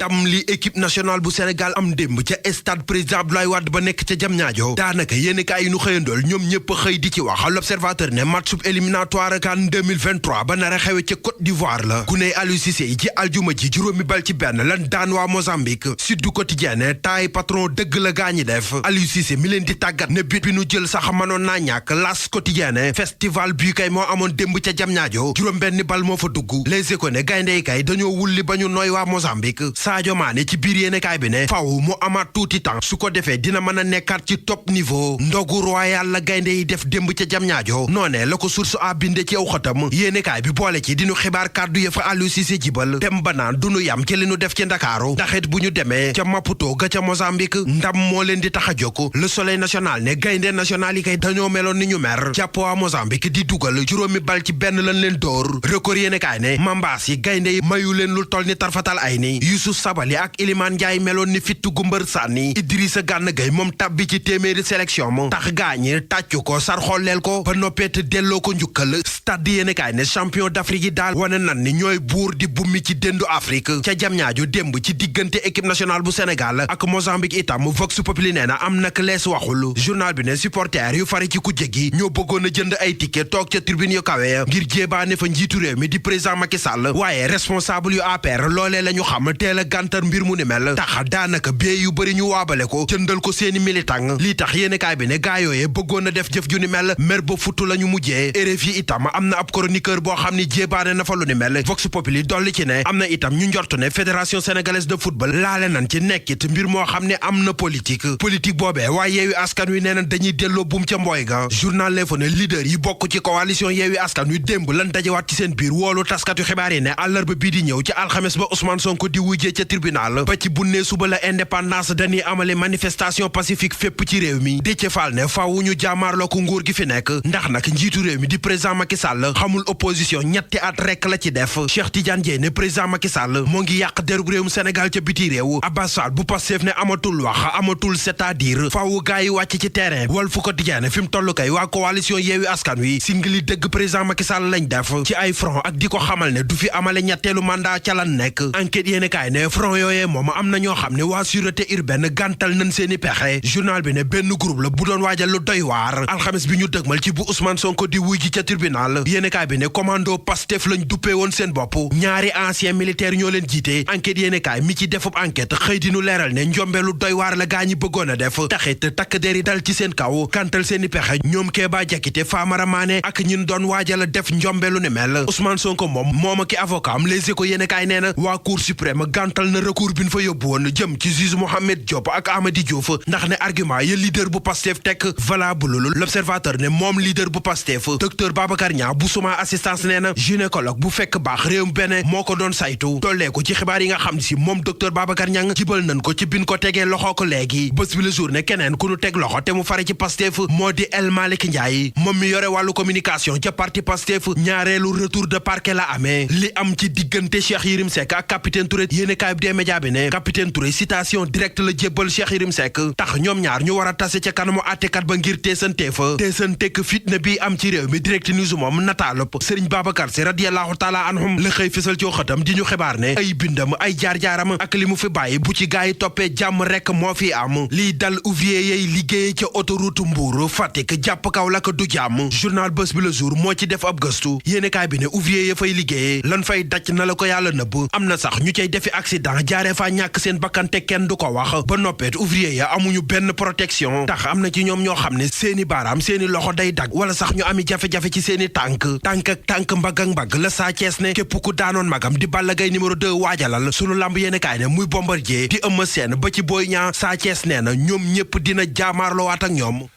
ndam li équipe nationale bu Sénégal am démb ca stade président Abdoulaye Wade ba nekk ca Diamniadio daanaka yéenekaay yi nu xëyandool ñoom ñëpp xëy di ci wax l'observateur ne match éliminatoire CAN 2023 ba nar a xewe ca Côte d'Ivoire la ku ne Aliou Cissé yi ci aljuma ji juróomi bal ci benn lan daan waa Mozambique Sud du Quotidien ne taay patron dëgg la gaañi def Aliou Cissé mi leen di tàggat ne bit bi nu jël sax mënoon naa ñàkk L'As Quotidien ne festival bi kay moo amoon démb ca Diamniadio juróom benn bal moo fa dugg Les Échos ne gaynde yi kay dañoo wulli ba ñu nooy waa Mozambique Sadio Mané ci biir yéenekaay bi ne faw mu amaat tuuti temps su ko defee dina mën a nekkaat ci top niveau ndogu royal la gaynde yi def démb ca Diamniadio noonee la ko source a binde ci aw xatam yéenekaay bi boole ci dinu xibaar kàddu ya fa Aliou Cissé jibal dem ba naan du nu yam ci li nu def ci Ndakaaru ndaxit bu ñu demee ca Maputo ga ca Mozambique ndam moo leen di tax a jóg Le Soleil national ne gaynde national yi kay dañoo meloon ni ñu mer jàpp waa Mozambique di dugal juróomi bal ci benn lan leen dóor Record yéenekaay ne mambaas yi gaynde yi mayu leen lu toll ni tarfatal ay ni Youssouf Sabaly ak Iliman Ndiaye meloon ni fittu gumbër sànni Idrissa Gana Gueye moom tabbi ci téeméeri sélection mo tax gaañi tàccu ko sar xolleel ko ba noppeet delloo ko njukkal stade yéenekaay ne champion d'Afrique yi daal wane nan ni ñooy buur di bummi ci déndu Afrique ca Diamniadio démb ci diggante équipe nationale bu Sénégal ak Mozambique itam Vox Populi nee na am nak lees waxul journal bi ne supporter yu fari ci kujje gi ñoo bëggoon a jënd ay ticket toog ca tribune yu kawe ngir jéebaane fa njiitu réew mi di président Macky Sall waaye responsable yu APR loolee la ñu xam teel a gàntar mbir mu ni mel tax daanaka bee yu bëri ñu waabale ko jëndal ko seeni militant lii tax yéenekaay bi ne gaayooyee bëggoon a def jëf ju ni mel mer ba futu la ñu mujjee RFI itam am na ab chroniqueur boo xam ni jéebaane na fa lu ni mel Vox Populi dolli ci ne am na itam ñu njort ne fédération sénégalaise de football laale nan ci nekkit mbir moo xam ne am na politique boobee waaye Yewwi Askan Wi nee na dañuy delloo buum ca mbooy ga journal L'Info ne leader yi bokk ci coalition Yewwi Askan Wi démb lan dajewaat ci seen biir woolu taskatu xibaar yi ne àllarba bii di ñëw ci alxames ba Ousmane Sonko di wujjee ca tribunal ba ci bunnee suba la indépendance dañuy amale manifestation pacifique fépp ci réew mi Déthié Fall ne faaw ñu jaamaarloo ko nguur gi fi nekk ndax nag njiitu réew mi di président Macky Sall xamul opposition ñetti at rek la ci def Cheikh Tidiane Dièye ne président Macky Sall moo ngi yàq derub réewum Sénégal ca biti réew Abbas Fall bu Pastef ne amatul wax amatul c'est-à-dire faaw gaay yi wàcc ci terrain Walf Quotidien ne fi mu toll kay waa coalition Yewwi Askan Wi singli dëgg président Macky Sall lañ def ci ay front ak di ko xamal ne du fi amale ñetteelu mandat ca lan nekk enquête yéene kaay ne front yooyee moom am na ñoo xam ne waa sûreté urbaine gàntal nañ seeni pexe journal bi ne benn groupe la bu doon waajal lu doy waar alxames bi ñu dëgmal ci bu Ousmane Sonko di wuy ji ca tribunal yéene kaay bi ne commando Pastef lañ duppee woon seen bopp ñaari ancien militaire ñoo leen jiite enquête yéene kaay mi ci defub enquête xëy di nu leeral ne njombe lu doy waar la gaa ñi bëggoon a def taxit takk der yi dal ci seen kaw gàntal seeni pexe ñoom Kéba Diakité Famara Mané ak ñin doon waajal def njombe lu ne mel Ousmane Sonko moom ak avocat am Les Échos yéene kaay nee na waa cour suprême gàntal na recours bi ñu fa yóbbu woon jëm ci juge Mohamed Diop ak Amady Diouf ndax ne argument ya leader bu Pastef teg valable l'observateur ne moom leader bu Pastef docteur Babacar Niang bu suma assistance nee na gynécologue bu fekk baax réewum benn moo ko doon saytu tollee ko ci xibaar yi nga xam si moom docteur Babacar Niang jibal nañ ko ci bin ko tegee loxo ko léegi bés bi le jour ne keneen ku nu teg loxo te mu fare ci Pastef moo di El Malick Ndiaye moom mi yore wàllu communication ca parti Pastef ñaareelu retour de parquet la amee li am ci diggante Cheikh Yérim Seck ak capitaine Touré yéene kaay bi dee média bi ne capitaine Touré citation directe la jébbal Cheikh Yérim Seck tax ñoom ñaar ñu war a tase ca kanamu àttekat ba ngir teesanteek fitna bi am ci réew mi direct news moom nataalop Serigne Babacar Sy radiyallahu taala anhum la xëy fësal ci xëtam di ñu xibaar ne ay bindam ay jaar-jaaram ak li mu fi bàyyi bu ci gaay yi toppee jàmm rek moo fi am liy dal ouvrier yay liggéeye ca autoroute Mbour Fatick jàpp Kaolack du jàmm journal Bës Bi Le Jour moo ci def ab gëstu yéene kaay bi ne ouvrier ya fay liggéeye lan fay daj na la ko yàlla nëbb am na sax ñu cay defi accident jaaree fa ñàkk seen bakkante kenn du ko wax ba noppeet ouvrier ya amuñu benn protection tax am na ci ñoom ñoo xam ne seeni baaraam seeni loxo day dag wala sax ñu ami jafe-jafe ci seeni tànk ak tànk mbagg ak mbagg la Sa Thiès ne képp ku daanoon magam di Balla Gaye numéro 2 waajalal sunu lamb yéene kaay ne muy Bombardier di Eumeu Sène ba ci Boy Niang Sa Thiès nee na ñoom ñëpp dina jaamaarloowaat ak ñoom